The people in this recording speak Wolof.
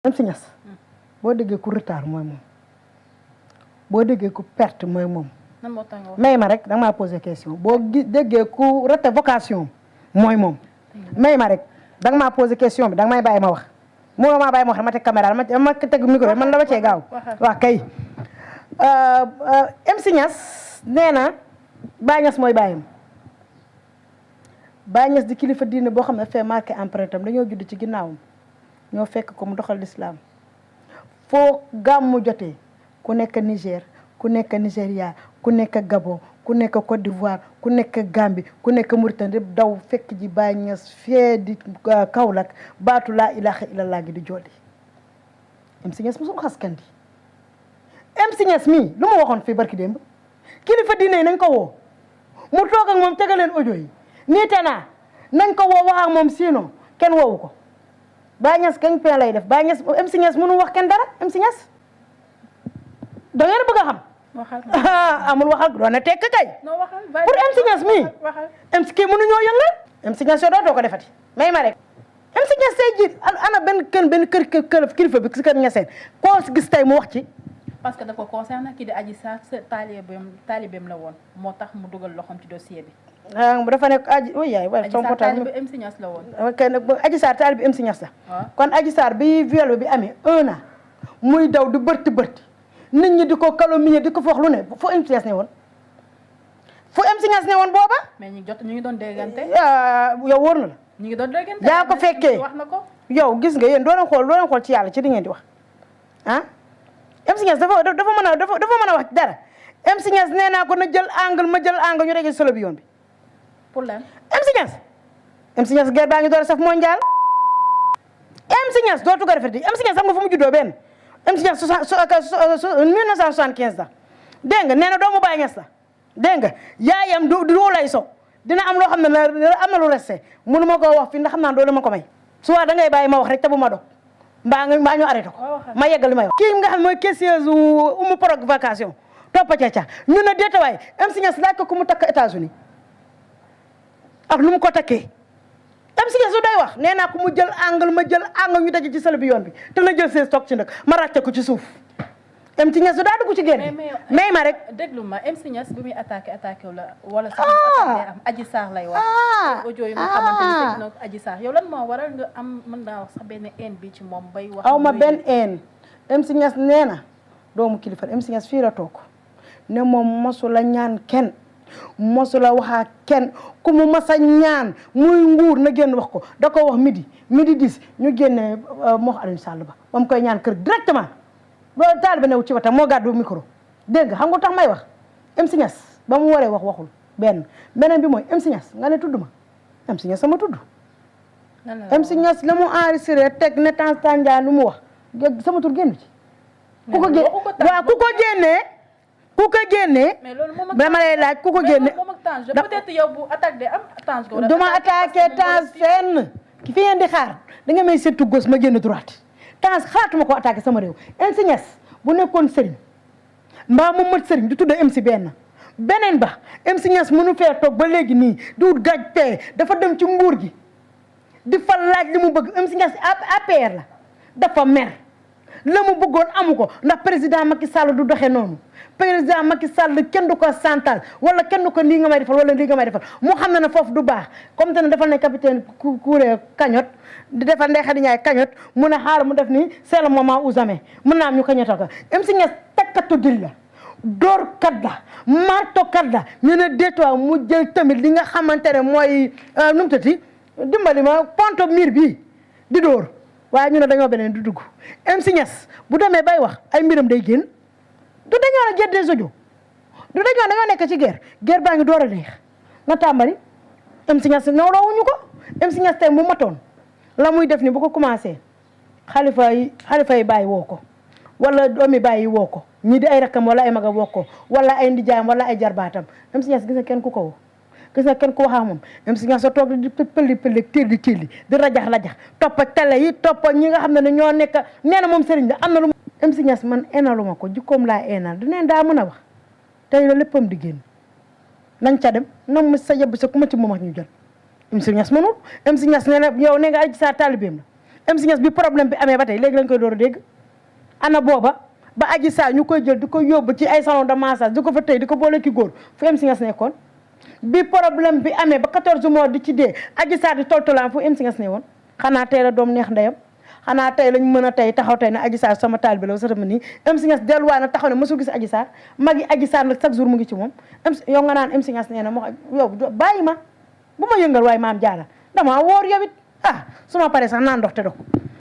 même si ñas boo déggee ku retard mooy moom boo déggee ku perte mooy moom. may ma rek danga maa posé question boo déggee ku raté vocation mooy moom. may ma rek danga maa posé question bi danga may bàyyi ma wax moo maa bàyyi ma wax ma teg caméra ma teg micro man dama cee gaaw. waaw kay MC Niass nee na Baye Niass mooy bàyyam Baye Niass di kilifa diine boo xam ne dafay marqué empreinte am dañoo judd ci ginnaawam ñoo fekk ko mu doxal l'islam foo gàmmu jotee ku nekk Niger ku nekk Nigéria ku nekk Gabon ku nekk Côte d'Ivoire ku nekk Gambie ku nekk Mauritanie yëpp daw fekk ji Baye Niass fee di Kaolack baatu laa ilaaha illallah gi di jolli MC Niass mosul xas kandi MC Niass mii lu ma waxoon fii barki démb kilifa diine yi nañ ko woo mu toog ak moom tegal leen audio yi nii te naa nañ ko woo wax ak moom sinon kenn woowu ko Baye Niass kañ pen lay def Baye Niass MC Niass mënu wax kenn dara MC Niass da ngeen bëgg a xam. amul waxal doon na tekk kay. pour MC Niass mii. MC kii mënuñoo yëngal. MC Niass yoo dootoo ko defati may ma rek. MC Niass tey jii ana benn kër kilifa bi si kër Niassène koo gis tey mu wax ci. parce que dafa concerné kii di Adji Sarr taalibeem la woon moo tax mu dugal loxoom ci dossier bi. dafa nekk Adji oui yaay waaye. Adji Sarr taalibe MC Niass la woon. ok Adji Sarr taalibe MC Niass la. kon Adji Sarr bi viol bi amee 1 an muy daw di bërti nit ñi di ko calomnier di ko wax lu ne fu MC Niass ne woon fu MC Niass ne woon booba. mais ñu ngi doon déggante. yow wóor na la. ñu ngi doon déggante. yaa ko fekkee wax na ko. yow gis nga yéen doo leen xool ci yàlla ci li ngeen di wax ah. MC Niass dafa mën a wax dara MC Niass nee naa ko na jël angle ma jël angle ñu régler solo bi yoon bi. pour lan MC Niass guerre baa ngi door a saf mondial. MC Niass dootu ko defati MC Niass xam nga fu mu juddoo benn. MC Niass 1975 la dégg nga nee na doomu Baye Niass la dégg nga yaayam du lay so dina am loo xam ne am na lu resté mënu ma koo wax fii ndax xam naa doole ma ko may soit da ngay bàyyi ma wax rek te bu ma dog mbaa ñu arrêté ko ma yeggal li may wax. kii nga xam mooy questionneuse umu provocation toppa caca ñu ne déetawaay MC Niass laaj ko ku mu takk États-Unis ak lu mu ko takkee MC Niass su day wax nee naa ko mu jël angle ma jël angle ñu daje ci sël bi yoon bi te na jël seen stock ci nag ma ràcce ko ci suuf MC Niass su daa dugg ci génn may ma rek déglu ma MC Niass bi muy attaqué la wala sax am Adji Sarr lay wax audio yi nga xamante ni teg na ko Adji Sarr yow lan moo waral nga am mën naa wax sax benn haine bi ci moom bay wax aw ma benn haine MC Niass nee na doomu kilifa MC Niass fii la toog ne moom mosu la ñaan kenn mosu la waxaa kenn ku mu masa ñaan muy nguur na génn wax ko da ko wax midi 10 ñu génne moo wax Aliou Sall ba mu koy ñaan kër directement loolu taalibe new ci watam moo gàddu micro dégg nga xam nga tax may wax MC Niass ba mu waree wax waxul beneen bi mooy MC Niass nga ne tudd ma MC Niass sama tudd MC Niass la mu enregistré teg ne Tandian lu mu wax sama tur génn ci ku ko génnee dama lay laaj ku ko génne peut-être yow bu attaque de am Tange ko duma attaqué Tange fenn ki fi ngeen di xaar da nga may seetu gauche ma génn droite Tange xalaatuma ko attaqué sama réew MC Niass bu nekkoon sëriñ mbaa mu mat sëriñ du tudd MC beneen ba MC Niass mënu fee toog ba léegi nii di wut gaj pee dafa dem ci nguur gi di fa laaj li mu bëgg MC Niass APR la dafa mer la mu bëggoon amu ko ndax président Macky Sall du doxee noonu président Macky Sall kenn du ko santal wala kenn du ko lii nga may defal wala lii nga may defal mu xam ne foofu du baax comme te ne defal ne capitaine Kouré cagnotte di defal Ndeye Khady Ndiaye cagnotte mu ne xaaral mu def nii c'est le moment ou jamais mën naa am ñu cagnotte ko MC Niass takkatu dil la door kat la marto kat la ñu ne déetwaa mu jël tamit li nga xamante ne mooy nu mu tëddi dimbali ma ponto mur bii di door waaye ñu ne dañoo beneen du dugg MC Niass bu demee bay wax ay mbiram day génn du dañoo la jël des audios du dañoo nekk ci guerre baa ngi door a neex nga tàmbali MC Niass nawloowuñu ko MC Niass tey mu matoon la muy def ni bu ko commencé xalifa yi bàyyi woo ko wala doomi bàyyi woo ko ñii di ay rakkam wala ay magam woo ko wala ay ndijaayam wala ay jarbaatam MC Niass gis nga kenn ku ko woo gis nga kenn ku wax ak moom MC Niass soo toog di pëli tilli di rajax toppa télé yi toppa ñi nga xam ne ñoo nekk nee na moom sëriñ la am na lu MC Niass man eenalu ma ko jikkoom laa eenal du neen daa mën a wax tey la léppam di génn nañ ca dem nam ma sa yebb sa ku ma ci moom wax ñu jël MC Niass mënul MC Niass nee na yow ne nga Adji Sarr taalibeem la MC Niass bi problème bi amee ba tey léegi lañ koy door a dégg ana booba ba Adji Sarr ñu koy jël di ko yóbbu ci ay salon de massage di ko fa tey di ko boole ki góor fu MC Niass nekkoon bi problème bi amee ba 14 mois di ci dee Adji Sarr di toltolaan fu MC Niass ne woon xanaa tey la doom neex ndeyam xanaa tey lañ mën a tey taxaw tey ne Adji Sarr sama taal bi la sa tama nii MC Niass delluwaat na taxaw ne mësul gis Adji Sarr magi Adji Sarr nag chaque jour mu ngi ci moom yow nga naan MC Niass nee na moo yow bàyyi ma bu ma yëngal waaye maam jaara dama woor yow it su ma paree sax naan ndox te dog